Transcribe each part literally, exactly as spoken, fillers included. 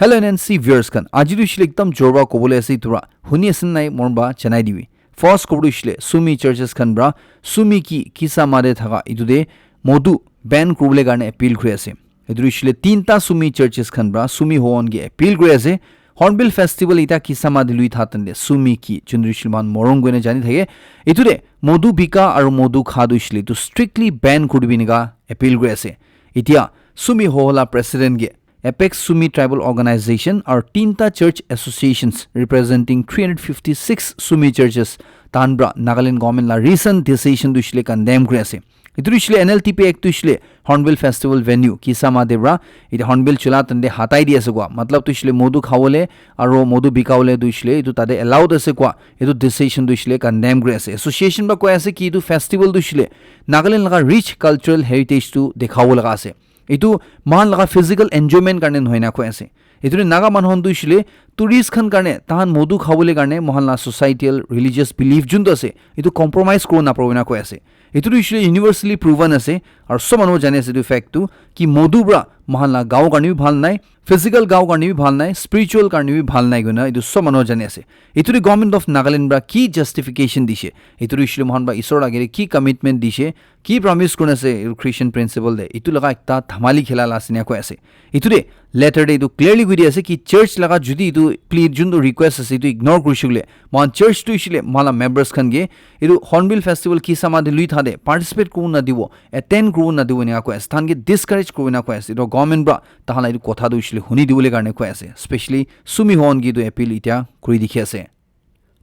Hello N N C viewers khan, aji tu shile ekdam jor ba kobole ase tura huni ase nai mon ba janai dibi. First kobo tu shile Sumi churches khan bra Sumi ki kisa ma de thaka itu de modu ban kobole karne appeal kuri ase. Itu shile tinta Sumi churches khan bra Sumi hoon ki appeal kuri ase. Hornbill Festival ita kisa ma de lui thatan de Sumi ki chundri shilman morong goine jani thake. Itu de modu bika aru modu kha du shile tu strictly ban kuri dibi nika appeal kuri ase. Itia Sumi hohola president ge Apex Sumi Tribal Organization aru tinta church associations representing three hundred fifty-six Sumi churches tan bra Nagaland government la recent decision du shile condemn kuri ase. Itu shile N L T P Act tu shile Hornbill Festival venue kisa ma de bra ite Hornbill chula tande hatai di ase kwa. Matlab tu shile modu khawole aru modu bikawole tu shile itu tade allowed ase kwa. Itu decision tu shile condemn kuri ase. Association ba koi ase ki itu festival tu shile Nagaland laga rich cultural heritage tu dekhawo laga ase. Itu man laga physical enjoyment karne nohoi na koi ase. Itu Naga manhon tu shile tourist khan karne tahan modu khawole karne mohan la societal religious belief jun tu ase itu compromise kuro na parbo na koi ase. Itu tu shile universally proven ase aru sob manu jani ase itu fact tu ki modu bra mohan la gaon karne bi bhal nai, physical gaon karne bi bhal nai, spiritual karne bi bhal nai koina itu sob manu jani ase. Itu government of Nagaland bra ki justification dishe, itu shile mohan ba isor lage ki commitment dishe, ki promise kurina ase Christian principle de itu laga ekta dhamali khela la ase ena koi ase. Itu de letter de itu clearly koi di ase ki church laga judi itu plea juntu request ase itu ignore kuri shukle mohan church tu shile mohan la members khan ke itu Hornbill Festival kisa ma de lui thade participate kuru na dibo, attend kuru na dibo ena koi ase, tahan ke discourage kuru na koi ase. Itu government bra tahan la itu kotha tu shile huni dibole karne koi ase. Specially Sumi hon ki itu appeal itia kuri dikhi ase.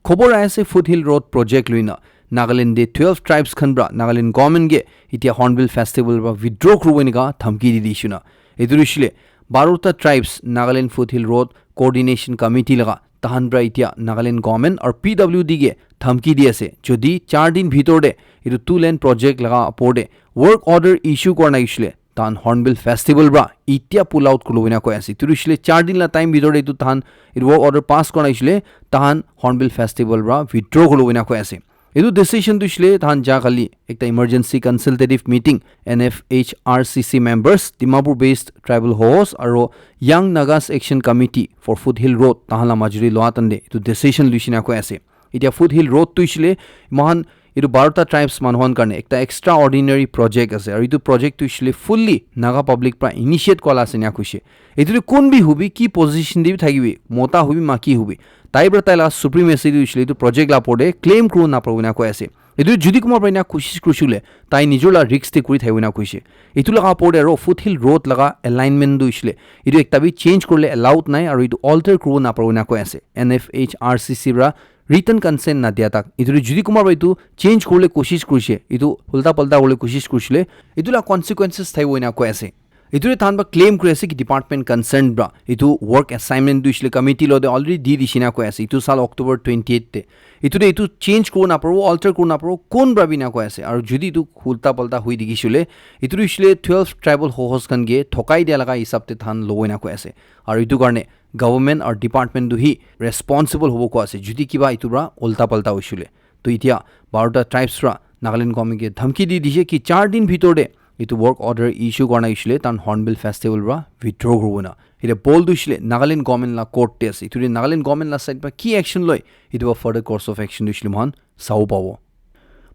Khobor ahi ase Foothill Road project luina Nagaland de twelve tribes khan bra Nagaland government ge itia Hornbill Festival bra withdraw kuribo enika dhamki di dishina. Itu shile barota tribes Nagaland Foothill Road Coordination Committee laga tahan bra itia Nagaland government aru P W D ge dhamki di ase. Jodi char din bhitor de itu two lane project laga apor de work order issue kora nai shile tahan Hornbill Festival bra itia pull out kuribo ena koi ase. Itu shile char din la time bhitor de itu tahan itu work order pass kora nai shile tahan Hornbill Festival bra withdraw kuribo ena koi ase. Itu decision tu shile tahan ja kali ekta emergency consultative meeting N F H R C C members, Dimapur based tribal host aru Young Nagas Action Committee for Foothill Road tahan la majuri loa tande itu decision luishina koi ase. Itia Foothill Road tu shile mohan itu barota tribes manuhan karne ekta extraordinary project ase aru itu project tu shile fully Naga public pra initiate kola ase ena kuishe. Itu de kun bi hubi, ki position de bi thakibi, mota hubi, maki hubi, tai pra tai la supremacy tu shile itu project la apor de claim kuru na parbo ena koi ase. Itu judi kumar pra ena koshish kuri shule tai nijor la risk de kuri thaibo ena kuishe. Itu laga apor de aro Foothill Road laga alignment tu shile itu ekta bi change kurle allowed nai aru itu alter kuru na parbo ena koi ase. N F H R C C pra written consent na dia tak itu judi kumar pra itu change kurle koshish kurishe, itu ulta palta kurle koshish kurishile, itu la consequences thaibo ena koi ase. Itu de tahan pra claim kuri ase ki department concern pra itu work assignment tu shile committee lo de already di dishina koi ase itu sal October twenty-eight te. Itu de itu change kuru na parbo, alter kuru na parbo, kun pra bi na koi ase. Aru judi itu ulta palta hui dikhi shule itu shile twelve tribal hohos khan ke thokai dia laga hisab te tahan lobo ena koi ase. Aru itu karne government aru department tu hi responsible hobo koi ase judi kiba itu pra ulta palta hoishule. To itia barota tribes pra Nagaland government ke dhamki di dije ki char din bhitor de itu work order issue kora nai shule tahan Hornbill Festival pra withdraw kuribo na. Ite bol tu shule Nagaland government la court te ase. Itu de Nagaland government la side pra ki action loi, itu pra further course of action tu shule mohan sabo pabo.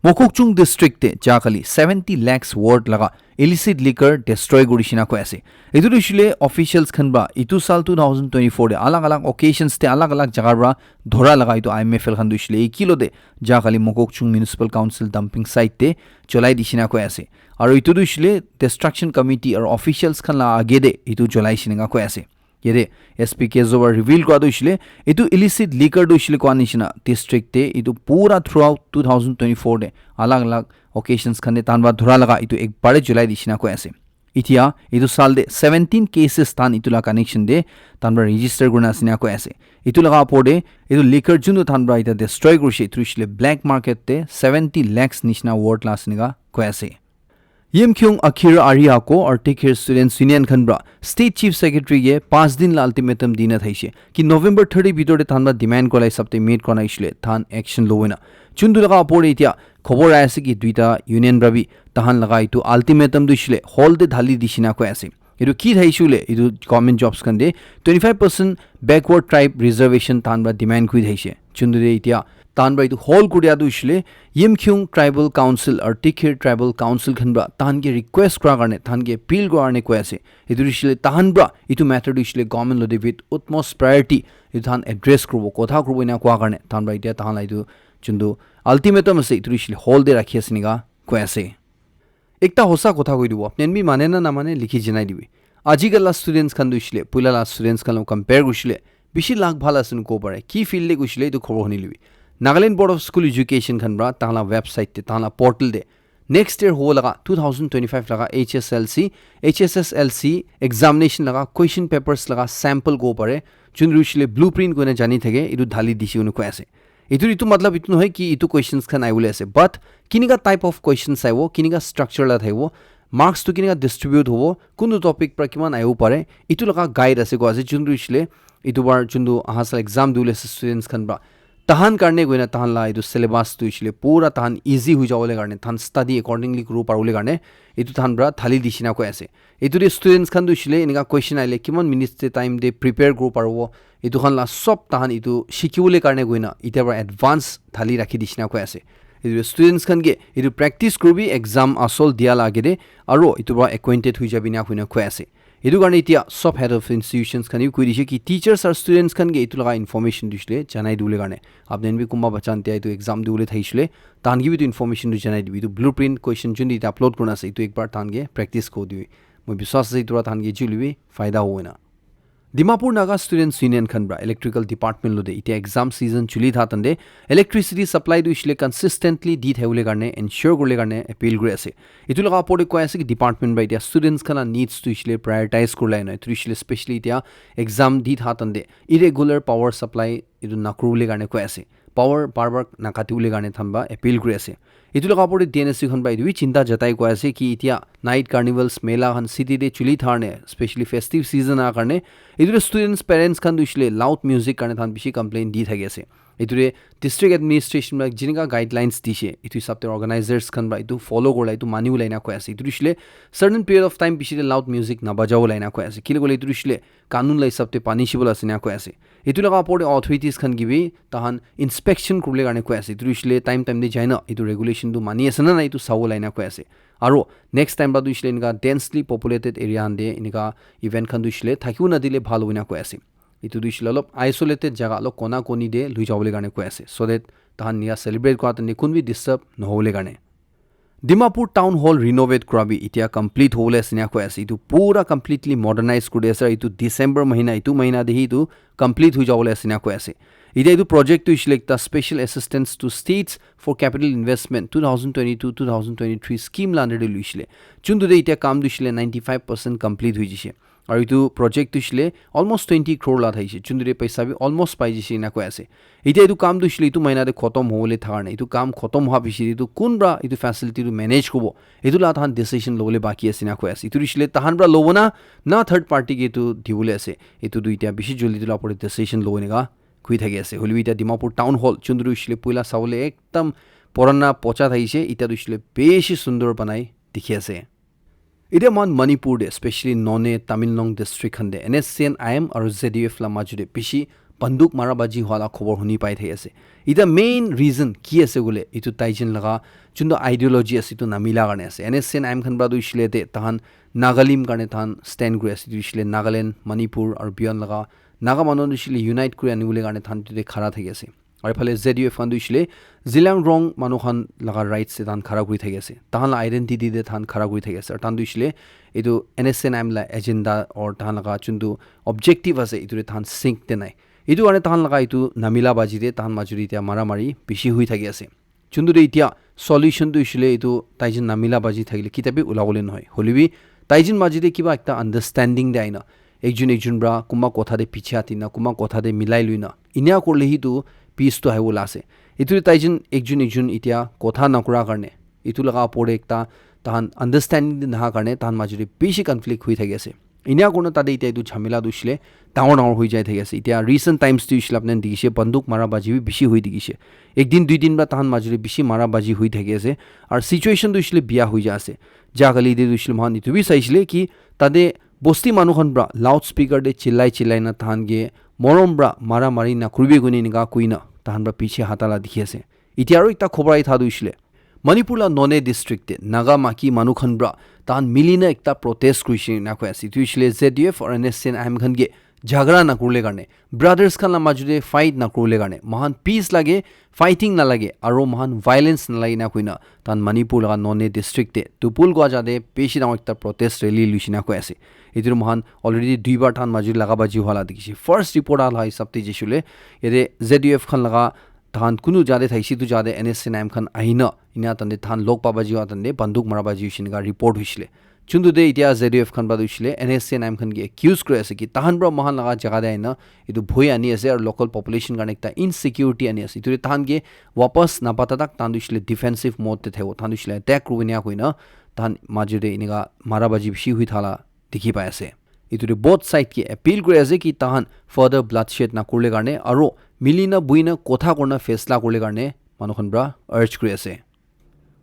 Mokokchung district te ja kali seventy lakhs worth laga illicit liquor destroy kuri shina koi ase. Itu tu shule officials khan pra itu sal two thousand twenty-four de alag alag occasions te alag alag jaga pra dhora laga itu I M F L khan tu shule ekilo de ja kali Mokokchung Municipal Council dumping site te cholai dishina koi ase. Aru itu tu shule destruction committee aru officials khan la age de itu cholai shina koi ase. Yate S P Kezo wa reveal kura tu shile itu illicit liquor tu shile koi nishina district te itu pura throughout two thousand twenty-four de alag alag occasions khan de tahan pra dhora laga itu ek bare cholai dishina koi ase. Itia itu sal de seventeen cases tahan itu la connection de tahan pra register kurina ase ena koi ase. Itu laga apor de itu liquor juntu tahan pra ita destroy kurishe itu shile black market te seventy lakhs nishina worth la ase ena koi ase. Yimkhiung Akhir Ari Ako aru Tikir Students Union khan pra State Chief Secretary ke paanch din la ultimatum dina thaishe ki November thirty bhitor de tahan pra demand kola hisab te meet kora nai shile tahan action lobo ena. Juntu laga apor de itia khobor ahi ase ki duita union pra bi tahan laga itu ultimatum tu shile hall te dhali dishina koi ase. Etu ki thaishe hoile, etu government jobs khan te twenty five percent backward tribe reservation tahan para demand kuri thaishe. Chundu te itia tahan para etu hol kuri dia tu hoishe le Yimkhiung Tribal Council aru Tikir Tribal Council khan para tahan ke request kura karne, tahan ke appeal kura karne koi ase. Etu hoishe le tahan para etu matter tu hoishe le government lo te with utmost priority etu tahan address kuribo, kotha kuribo ena koa karne tahan para itia tahan la etu chundu ultimatum ase, etu hoishe le hol te rakhi ase nika koi ase. Ekta hosa kotha koi dibo, apni khan bi mane na namane likhi janai dibi. Ajikal la students khan tu hoishe le, puila la students khan lo compare kurishe le, bishi lak bhal ase kobo pare. Ki field te kurishe le, etu khobor huni libi. Nagaland Board of School Education khan para tahan la website te, tahan la portal te, next year hobo laga two thousand twenty-five laga H S L C, H S S L C examination laga question papers laga sample kobo pare. Chundu hoishe le blueprint koina jani thake, etu dhali dishe koina koi ase. Etu, etu matlab etu nohoi ki etu questions khan ahiwole ase, but kinika type of questions ahibo, kinika structure la thakibo, marks tu kinika distribute hobo, kuntu topic para kiman ahibo pare, etu laga guide ase koi ase. Chundu hoishe le etu bar chundu aha sal exam dibole ase students khan para, tahan karne koina tahan la etu syllabus tu hoishe le pura tahan easy hoi jabole karne, tahan study accordingly kuribo paribole karne etu tahan para dhali dishe na koi ase. Etu te students khan tu hoishe le enika question ahile kiman minutes te time te prepare kuribo paribo, etu khan la sob tahan etu shikibole karne koina itia para advance dhali rakhi dishe na koi ase. Etu students khan ke etu practice kuribi exam asol dia la age te, aro etu para acquainted hoi jabi na koina koi ase. Etu karne itia sob head of institutions khan bi koi dishe ki teachers aru students khan ke etu laga information tu hoishe le janai dibole karne, apni khan bi kunba bacha khan tia etu exam dibole thaishe le, tahan ke bi etu information tu janai dibi. Etu blueprint question chundu itia upload kurina ase, etu ekbar tahan ke practice kuri dibi. Moi biswas ase etu para tahan ke juli bi faida hobo na. Dimapur Naga Students Union khan para electrical department lo te itia exam season chuli tha tande electricity supply tu hoishe le consistently di thakibole karne ensure kuribole karne appeal kuri ase. Etu laga opor te koi ase ki department para itia students khan la needs tu hoishe le prioritize kuribole na, etu hoishe le specially itia exam di tha tande irregular power supply etu nakuribole karne koi ase. Power bar bar nakatibole karne tahan para appeal kuri ase. Etu laga opor te D N S C khan para etu bi chinta jatai koi ase ki itia night carnivals, mela khan city te chuli thar ne, specially festive season aha karne, etu te students, parents khan tu hoishe le loud music karne tahan bishi complain di thaki ase. Etu te district administration para jinika guidelines dishe, etu hisab te organizers khan para etu follow kuribole, etu mani bole ena koi ase. Etu hoishe le certain period of time piche te loud music nabajabole ena koi ase. Kile koile etu hoishe le kanun la hisab te punishable ase ena koi ase. Etu laga opor te authorities khan ke bi tahan inspection kuribole karne koi ase. Etu hoishe le time time te jai na etu regulation tu mani ase na nai etu sabole ena koi ase. Aro next time para tu hoishe le enika densely populated area khan te enika event khan tu hoishe le thakibo nadile bhal hobo ena koi ase. Etu tu hoishe le olop isolated jaga, olop kona koni te loi jabole karne koi ase, so that tahan nia celebrate kura tande kun bi disturb nohobole karne. Dimapur Town Hall renovate kura bi itia complete hobole ase ena koi ase. Etu pura completely modernize kuri ase. Etu December mahina, etu mahina te hi etu complete hoi jabole ase ena koi ase. Itia etu project tu hoishe le ekta Special Assistance to States for Capital Investment two thousand twenty-two two thousand twenty-three scheme la under te loishe le. Chundu te itia kam tu hoishe le ninety five percent complete hoi jishe. Aru etu project tu hoishe le almost twenty crore la thaishe. Chundu te paisa bi almost pai jishe ena koi ase. Itia etu kam tu hoishe le etu mahina te khotom hobole thaka nai. Etu kam khotom howa piche te etu kun para etu facility tu manage kuribo, etu la tahan decision lobole baki ase ena koi ase. Etu hoishe le tahan para lobo na, na third party ke etu dibole ase. Etu tu itia bishi joldi etu la opor te decision lobo ena koi thaki ase. Hoile bi itia Dimapur Town Hall chundu tu hoishe le puila sabole ekdam purana pocha thaishe, itia tu hoishe le bishi sundor banai dikhi ase. Itia moikhan Manipur te, especially Noney, Tamenglong district khan te N S C N I M aru Z U F la maju te bishi banduk mara baji hua la khobor huni pai thaki ase. Itia main reason ki ase koile, etu taijin laga juntu ideology ase, etu namila karne ase. N S C N I M khan para tu hoishe le te tahan Nagalim karne tahan stand kuri ase, tu hoishe le Nagaland, Manipur aru beyond laga Naga manu tu hoishe le unite kuri anibole karne tahan tu te khara thaki ase. Aru ephale Z U F khan tu hoishe le Zeliangrong manu khan laga rights te tahan khara kuri thaki ase. Tahan la identity te tahan khara kuri thaki ase. Aru tahan tu hoishe le etu N S C N I M la agenda or tahan laga juntu objective ase, etu te tahan sync te nai. Etu karne tahan laga etu namila baji te tahan maju te itia mara mari bishi hoi thaki ase. Juntu te itia solution tu hoishe le etu taijin namila baji thakile kitabhi ulabole nohoi. Hoile bi taijin maji te kiba ekta understanding te aina, ekjun ekjun pra kunba kotha te piche hati na, kunba kotha te milai lui na, inia kurle hi tu peace tu ahibo la ase. Etu te taijun ekjun ekjun itia kotha nakura karne, etu laga upor te ekta tahan understanding te naha karne tahan maji te bishi conflict hui thaki ase. Inia kurna tate itia etu jhamela tu hoishe le dangor dangor hui jai thaki ase. Itia recent times tu hoishe le apni khan dikhishe, banduk mara baji bi bishi hui dikhishe. Ek din dui din pra tahan maji te bishi mara baji hui thaki ase. Aru situation tu hoishe le biya hui jai ase. Ja kali te tu hoishe le moikhan etu bi saishe le ki tate bosti manu khan pra loudspeaker te chillai chillai na tahan ke morom pra mara mari na kuribi kuni enika kuina tahan pra piche hata la dikhi ase. Itya aro ekta khobor ahi tha tu hoishile, Manipur la Noney district te Naga maki manu khan pra tahan mili na ekta protest kurishe na koi ase. Itu hoishile Z U F aru N S C N I M khan ke jhagara na kurle karne, brothers khan la maju te fight na kurle karne, mohan peace lage, fighting na lage, aro mohan violence na lage na koina tahan Manipur laga Noney district te Tupul gua ja te bishi dangor ekta protest rally luishe na koi ase. Itu mohan already duibar tahan maju te laga baji hua la dikhi se. First report ala hisab te jishule, yate Z U F khan laga tahan kunu ja te thaise, itu ja te N S C N I M khan ahina, ina tante tahan log pa baji hua tante banduk mara baji hoishe enika report hoishile. Chuntu de itya Z U F khan pra tu hoishile N S C N I M khan ke accuse kuri ase ki tahan pra mohan laga jaga te ahina itu bhoi ani ase aru local population karne ekta insecurity ani ase. Itu de tahan ke wapas napata tak tahan tu hoishile defensive mode te thaibo. Tahan tu hoishile attack kuribo enia koina tahan major te enika mara baji bishi hui thala dikhi pai ase. Itu de both side ke appeal kuri ase ki tahan further bloodshed na kurle karne aru mili na buhi na kotha kurna faisla kurle karne manu khan pra urge kuri ase.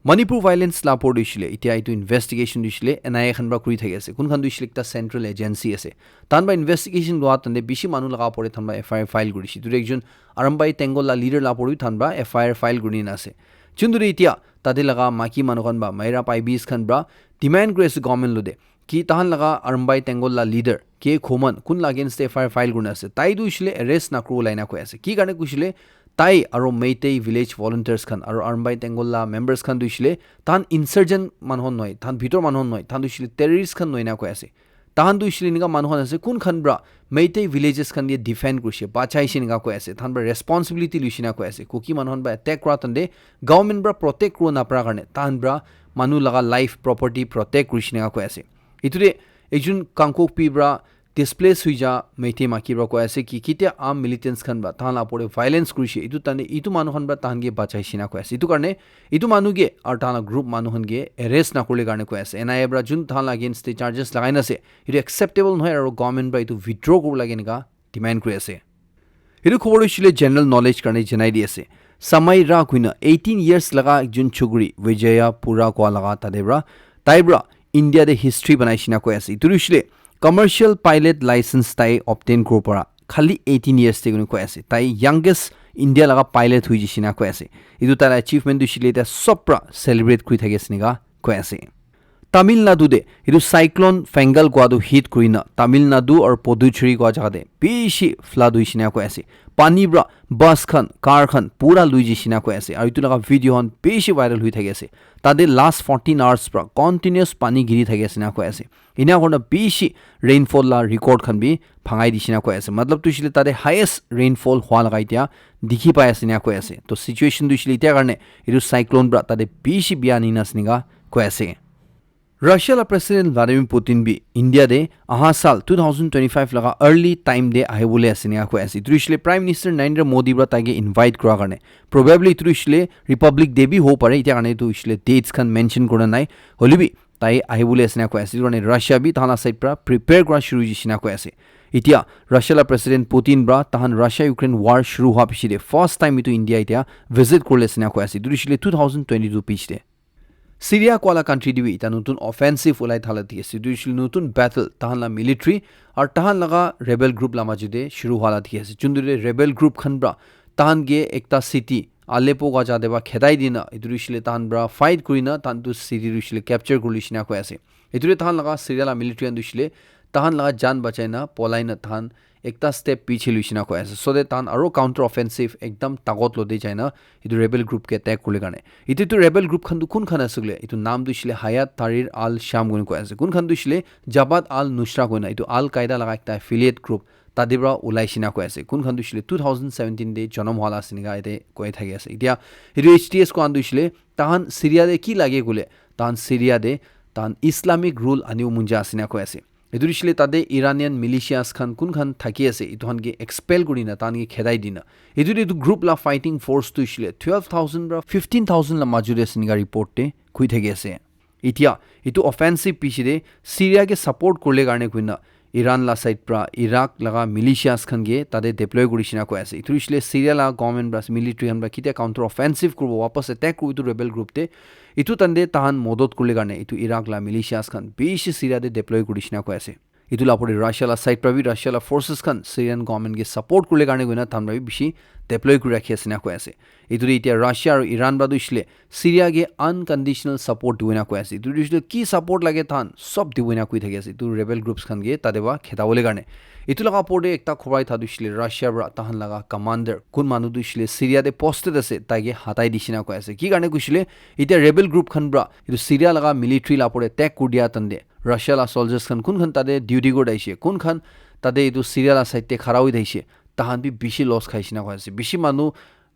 Manipur violence la por dishile, itya itu investigation dishile, N I A khan pra kuri thaki ase. Kun khan dishile ekta central agency ase. Tan pra investigation lua tante bishi manu laga pore tan pra F I R file kuri shi. Dure ekjon Arambai Tenggol la leader la por tan pra F I R file kuri na ase. Chunduri itya tate laga maki manu khan ba Maira Paibis khan pra demand kuri ase government lo de ki tahan laga Arambai Tenggol la leader K Khoman kun la against te F I R file kurina ase. Tai tu hoishile arrest na kuribo lai na koi ase. Ki karne kuishile tai aro Meitei village volunteers khan aro Arambai Tenggol la members khan tu hoishile tahan insurgent manu hon noi, tahan bhitor manu hon noi, tahan tu hoishile terrorist khan noi na koi ase. Tahan tu hoishile enika manu hon ase kun khan pra Meitei villages khan ke defend kurishe, bachaishe enika koi ase. Tahan pra responsibility luishe na koi ase. Kuki manu hon pra attack kura tante government pra protect kuribo napara karne tahan pra manu laga life property protect kurishe enika koi ase. Itu de ekjon Kangpokpi pra displace hui ja Meitei maki pra koi ase ki kitia armed militants khan pra tahan la pore violence kurishe itu tane itu manu khan pra tahan ke bachaishe na koi ase. Itu karne itu manu ke aru tahan la group manu khan ke arrest na kurle karne koi ase. N I A pra jun tahan la against te charges lagai na ase. Itu acceptable nohoi aru government pra itu withdraw kuribo lage enika demand kuri ase. Itu khobor hoishile general knowledge karne janai di ase. Samai Ra kuina eighteen years laga ekjon chukri Vijaya Pura kua laga tate pra tai pra India te history banai shina koi ase. Itu hoishile commercial pilot license tai obtain kuro para khali eighteen years te koi ase. Tai youngest India laga pilot hui jishina koi ase. Itu tai achievement tu hoishile ta sob pra celebrate kuri thaki ase enika koi ase. Tamil Nadu te itu cyclone Fengal kua tu hit kurina Tamil Nadu aru Puducherry kua jaga te bishi flood hoishina koi ase. Pani pra bus khan, car khan pura lui jishina koi ase. Aru itu laga video khan bishi viral hui thaki ase. Tate last fourteen hours pra continuous pani giri thaki ase na koi ase. Ina kurina bishi rainfall la record khan bi bhangai dishina koi ase. Matlab tu hoishile tate highest rainfall hua laga itya dikhi pai ase na koi ase. To situation tu hoishile itya karne itu cyclone pra tate bishi biya ani na ase enika koi ase. Russia la President Vladimir Putin bi India te aha sal two thousand twenty-five laga early time te ahibole ase enika koi ase. Itu hoishile Prime Minister Narendra Modi pra taike invite kura karne. Probably itu hoishile Republic Day bi hobo pare. Itya karne itu hoishile dates khan mention kurina nai. Hoilebi tai ahibole ase enika koi ase. Itu karne Russia bi tahan la side pra prepare kura shuru hoishe enika koi ase. Itya Russia la President Putin pra tahan Russia Ukraine war shuru hua piche te first time itu India itya visit kurle ase enika koi ase. Itu hoishile two thousand twenty-two piche te. Syria kua la country te bi eta notun offensive ulai thala dikhi ase. Itu hoishile notun battle tahan la military aru tahan laga rebel group la majo te shuru hua la dikhi ase. Chunduri rebel group khan pra tahan ke ekta city Aleppo kua jaga te pra khedai dina itu hoishile tahan pra fight kurina tahan tu city tu hoishile capture kurle shina koi ase. Itu tahan laga Syria la military khan tu hoishile tahan laga jaan bachai na polai na tahan ekta step piche luishe na koi ase. So that tahan aro counter offensive ekdam tagot lo de jai na itu rebel group ke attack kurle karne. Itu tu rebel group khan tu kun khan ase koile, itu naam tu hoishile Hayat Tahrir al-Sham koi koi ase. Kun khan tu hoishile Jabhat al-Nusra koi na, itu Al Qaeda laga ekta affiliate group, tate pra ulai shina koi ase. Kun khan tu hoishile two thousand seventeen te janam hua la ase enika ite koi thaki ase. Itya itu H T S khan tu hoishile tahan Syria te ki lage koile, tahan Syria te tahan Islamic rule anibo munja ase enika koi ase. Etu hoishile tate Iranian militias khan kun khan thaki ase, etu khan ke expel kuri na, tahan ke khedai dina. Etu te etu group la fighting force tu hoishile twelve thousand pra fifteen thousand la majo te ase enika report te koi thaki ase. Itya, etu offensive piche te Syria ke support kurle karne koi na Iran la side pra Iraq laga militias khan ke tate deploy kuri shina koi ase. Etu hoishile Syria la government pra military khan pra kitia counter offensive kuribo, wapas attack kuribo etu rebel group te. Etu tante tahan modot kurle karne etu Iraq la militias khan bishi Syria te deploy kuri shina koi ase. Etu la opor te Russia la side pra bi, Russia la forces khan Syrian government ke support kurle karne koina tahan pra bi bishi deploy kuri rakhi ase na koi ase. Etu te itya Russia aru Iran pra tu hoishe le Syria ke unconditional support dibo na koi ase. Etu tu hoishe le ki support lage tahan sob dibo na koi thaki ase. Etu rebel groups khan ke tate pra khetabole karne. Etu laga opor te ekta khobor ahi tha tu hoishe le Russia pra tahan laga commander kun manu tu hoishe le Syria te posted ase, tai ke hatai dishe na koi ase. Ki karne koishe le itya rebel group khan pra etu Syria laga military la opor te attack kuri dia tahan te Russia la soldiers khan kun khan tate duty kuri thaishe, kun khan tate etu Syria la side te khara hoi thaishe, tahan bi bishi loss khaishe na koi ase. Bishi manu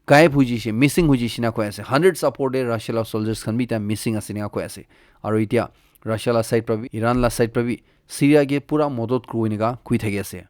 gayab hoi jaishe, missing hoi jaishe na koi ase. Hundreds upor te Russia la soldiers khan bi ta missing ase na koi ase. Aru itya Russia la side pra bi, Iran la side pra bi Syria ke pura modot kuribo enika koi thaki ase.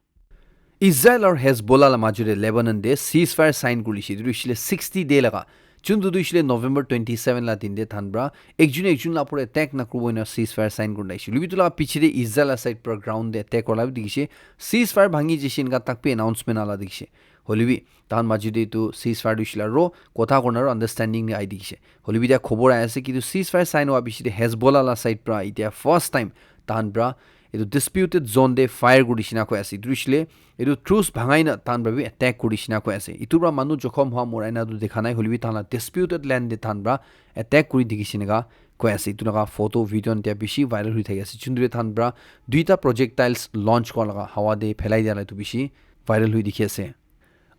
Israel aru Hezbollah la majot te Lebanon te ceasefire sign kuri lishe. Etu tu hoishe le sixty day laga. Chuntu tu hoishe le November twenty seven la din te tahan pra ekjun ekjun la opor attack na kuribo ena ceasefire sign kuri na aishe. Hoilebi etu la piche te Israel la side pra ground te attack kura la bi dikhishe. Ceasefire bhangi jaishe enika tak bi announcement ala dikhishe. Hoilebi tahan majot te etu ceasefire tu hoishe le aro kotha kurna aro understanding te ahi dikhishe. Hoilebi itya khobor ahi ase ki etu ceasefire sign hwa piche te Hezbollah la side pra itya first time tahan pra etu disputed zone te fire kuri dishe na koi ase. Etu hoishe le etu truce bhangai na tahan pra bi attack kuri dishe na koi ase. Etu pra manu jokhom hwa morai na tu dikha nai, hoilebi tahan la disputed land te tahan pra attack kuri dikhishe enika koi ase. Etu laga photo video itya bishi viral hoi thaki ase. Chuntu te tahan pra duita projectiles launch kura laga hawa te phelai dia la etu bishi viral hoi dikhi ase.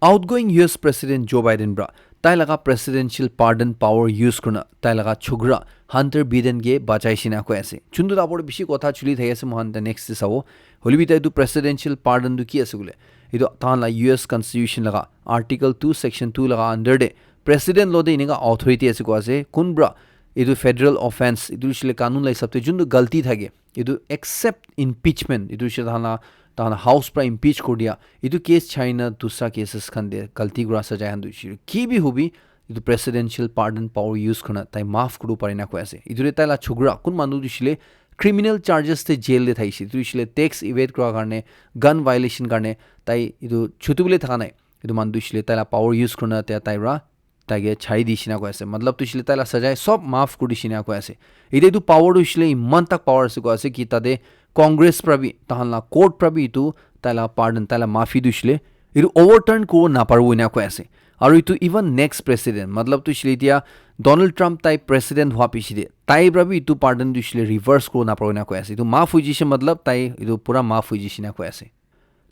Outgoing U S President Joe Biden pra tai laga presidential pardon power use kurna tai laga chokra Hunter Biden ke bachai she na koi ase. Chuntu ta opor te bishi kotha chuli thaki ase, moikhan ta next te sabo. Hoilebi ta etu presidential pardon tu ki ase koile, etu tahan la U S Constitution laga Article two Section two laga under te president lo te enika authority ase koi ase. Kun pra etu federal offense, etu hoishe le kanun la hisab te juntu galti thake, etu except impeachment, etu hoishe tahan la, tahan la house pra impeach kuri dia, etu case chai na dusra cases khan te galti kura sajai khan tu hoishe ki bi hobi, etu presidential pardon power use kurna tai maaf kuribo pare na koi ase. Etu te tai la chokra kun manu tu hoishe le criminal charges te jail te thakishe, etu hoishe le tax evade kura karne, gun violation karne, tai etu chuti bole thaka nai. Etu manu tu hoishe le tai la power use kurna tai, tai pra tai ke chai dishe na koi ase. Matlab tu hoishe le tai la sajai sob maaf kuri dishe na koi ase. Ete etu power tu hoishe le iman tak power ase koi ase ki tate Congress pra bi, tahan la court pra bi etu tai la pardon, tai la maafi tu hoishe le etu overturn kuribo naparibo ena koi ase. Aru etu even next president, matlab tu hoishe le itya Donald Trump tai president hwa piche te tai pra bi etu pardon tu hoishe le reverse kuribo naparibo ena koi ase. Etu maaf hoi jaishe, matlab tai etu pura maaf hoi jaishe na koi ase.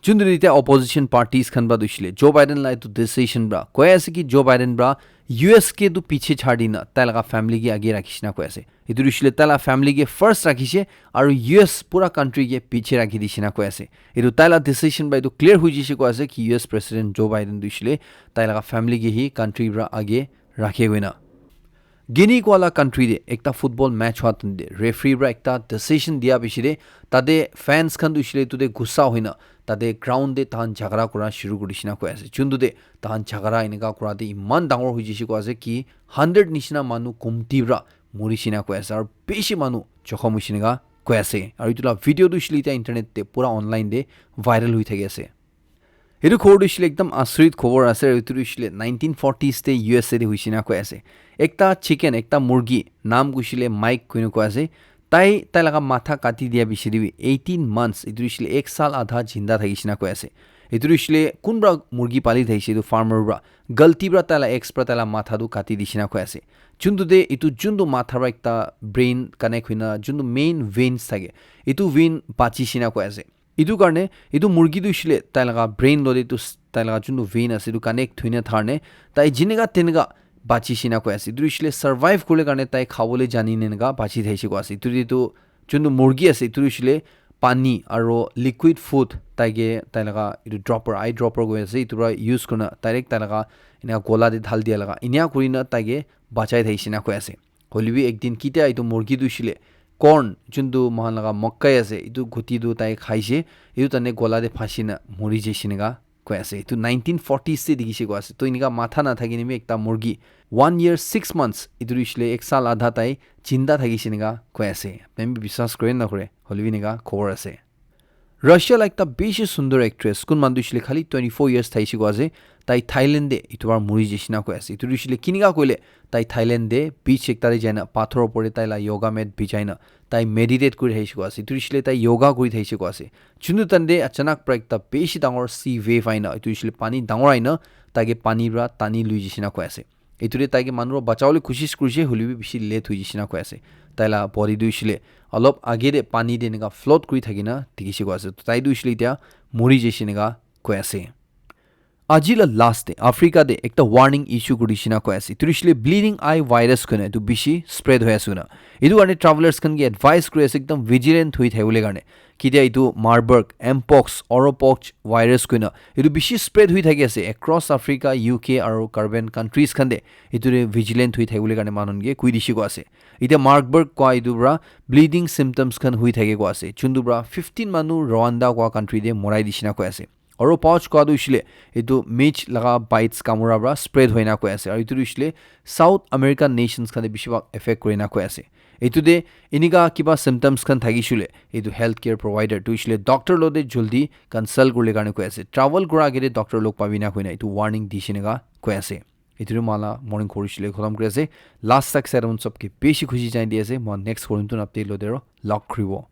Juntu itya opposition parties khan pra tu hoishe le Joe Biden la etu decision pra koi ase ki Joe Biden pra U S ke tu piche chhadi na tai laga family ke age rakhishe na koi ase. Etu tu hoishe le tai la family ke first rakhishe aru U S pura country ke piche rakhi dishe na koi ase. Etu tai la decision pra etu clear hoi jaishe koi ase ki U S President Joe Biden tu hoishe le tai laga family ke hi country pra age rakhe koi na. Guinea koa la country te ekta football match hwa time te referee pra ekta decision dia piche te tate fans khan tu hoishe le etu te gussa hoi na tate ground te tahan jhagara kura shuru kuri dishe na koi ase. Juntu te tahan jhagara enika kura te iman dangor hoi jaishe koi ase ki hundred nishina manu kumti pra muri she na koi ase aru bishi manu jokhom hoishe enika koi ase. Aru etu la video tu hoishe le itya internet te pura online te viral hoi thaki ase. Etu khobor tu hoishe le ekdam asrit khobor ase, aru etu tu hoishe le nineteen forties te U S A te hoishe na koi ase. Ekta chicken, ekta murgi, naam tu hoishe le Mike koina koi ase. Tai, tai laga matha kati dia piche te bi eighteen months, etu tu hoishe le ek saal adha jinda thakishe na koi ase. Etu tu hoishe le kunba murgi pali thakishe etu farmer pra, galti pra tai la axe pra tai la matha tu kati dishe na koi ase. Juntu te etu juntu matha pra ekta brain connect hoi na juntu main veins thake, etu vein bachishe na koi ase. Etu karne etu murgi tu hoishe le tai laga brain lo te etu s-, tai laga juntu vein ase etu connect hoi na thar ne tai jineka teneka bachishe na koi ase. Etu tu hoishe le survive kuribole karne tai khabole jani ne eneka bachi thaishe koi ase. Etu te tu juntu murgi ase etu tu hoishe le pani aro liquid food tai ke tai laga etu dropper, eye dropper koi ase etu pra use kurina direct tai laga eneka gola te dhal dia laga enia kurina tai ke bachai thaishe na koi ase. Hoile bi ek din kitia etu murgi tu hoishe le corn juntu moikhan laga makai ase etu guti tu tai khaishe, etu tane gola te phasi na muri jaishe eneka koi ase. Etu nineteen forties te dikhishe koi ase. To eneka matha nathaki na bi ekta murgi one year six months, etu tu hoishe le ek saal adha tai jinda thakishe eneka koi ase. Apni khan bi biswas kure na nakure, hoile bi eneka khobor ase. Russia la ekta bishi sundor actress, kun manu tu hoishe le khali twenty-four years thaishe koa ase, tai Thailand te etu para muri jaishe na koi ase. Etu tu hoishe le kinika koile, tai Thailand te beach ekta te jaina, pathor opor te tai la yoga mat bichai na, tai meditate kuri thaishe koa ase. Etu tu hoishe le tai yoga kuri thaishe koa ase. Chuntu tande achanak para ekta bishi dangor sea wave aina, etu hoishe le pani dangor aina, taike pani para tani lui jaishe na koi ase. Etu te taike manu para bachawole koshish kurishe, hoile bi bishi late hoi jaishe na koi ase. Tai la body tu hoishe le olop age te pani te enika float kuri thakina dikhishe koa ase. To tai tu hoishe le etia muri jaishe enika koi ase. Aji la last te Africa te ekta warning issue kuri dishina koi ase. Etu hoishe le bleeding eye virus koina etu bishi spread hoi ase koina. Etu karne travelers khan ke advice kuri ase ekdam vigilant hoi thakibole karne. Kitia etu Marburg, Mpox, Oropox virus koina etu bishi spread hoi thaki ase across Africa, U K aru Caribbean countries khan te etu te vigilant hoi thakibole karne manu khan ke koi dishi koa ase. Etia Marburg koa etu para bleeding symptoms khan hoi thake koa ase. Chuntu para fifteen manu Rwanda koa country te morai dishina koi ase. Oropox koa tu hoishe le etu midge laga bites kamura para spread hoina koi ase. Aru etu tu hoishe le South American nations khan te bishi bhag effect kurina koi ase. Etu te enika kiba symptoms khan thakishe le etu healthcare provider tu hoishe le doctor lo te jaldi consult kurile karne koi ase. Travel kura age te doctor log pabi na koina etu warning dishe enika koi ase. Etu tu moi la morning khori hoishe le khotom kuri ase. Last tak sai mon sob ke bishi khushi janai di ase. Moi next khorim tu update lo te aro log kuribo.